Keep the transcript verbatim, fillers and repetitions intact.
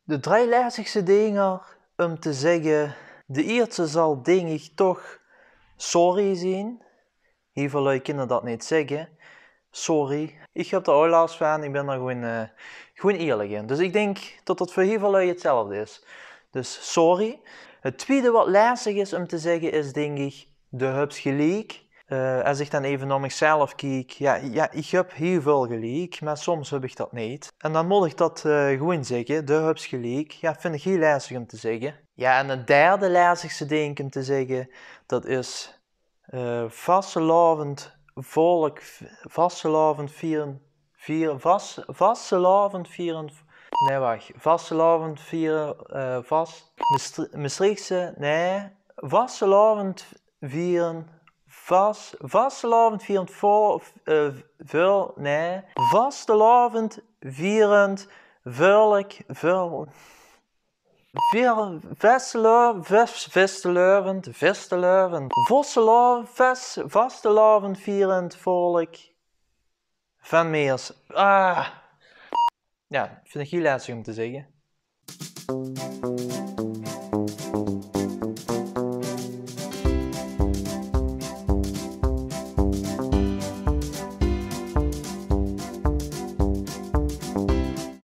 De drei lestigste dinger um te zègke. De ierste zal, dink ich, toch sorry zien. Hiel väöl lui kinne dat neet zègke. Sorry. Ich höb d'r ouch las vaan. Ich bin d'r gewoen, eh, gewoen ierlik in. Dus ich dink tot dat veur hiel väöl lui 'tzelfde is. Dus sorry. 't Twiede wat lestig is um te zègke is, dink ich, de höbs geliek. Eh, es ich daan eve nao michzelf kiek, jao, jao, ich höb hiel väöl geliek, meh soms höb ich dat neet. En daan mót ich dat, eh, gewoen zègke, de höbs geliek. Jao, vin ich hiel lestig um te zègke. Jao, en 't derde lestigste dink um te zègke, dat is, eh, vastelaovend volk, v-, vastelaovend vieren, vieren, vas-, vastelaovend vieren, nee, wach, vastelaovend vieren, eh, vas-, Mestri-, Mestreechse, nee, vastelaovend vieren, vas-, vastelaovend vieren vol, eh, vul, nee, vastelaovend vieren, vul ik, vul, vier, vastela-, vas-, vastelaovend, vastelaovend, vastela-, vas-, vastelaovend vierend volk vaan Meers. Ah. Jao, vin ich hiel lestig um te zègke.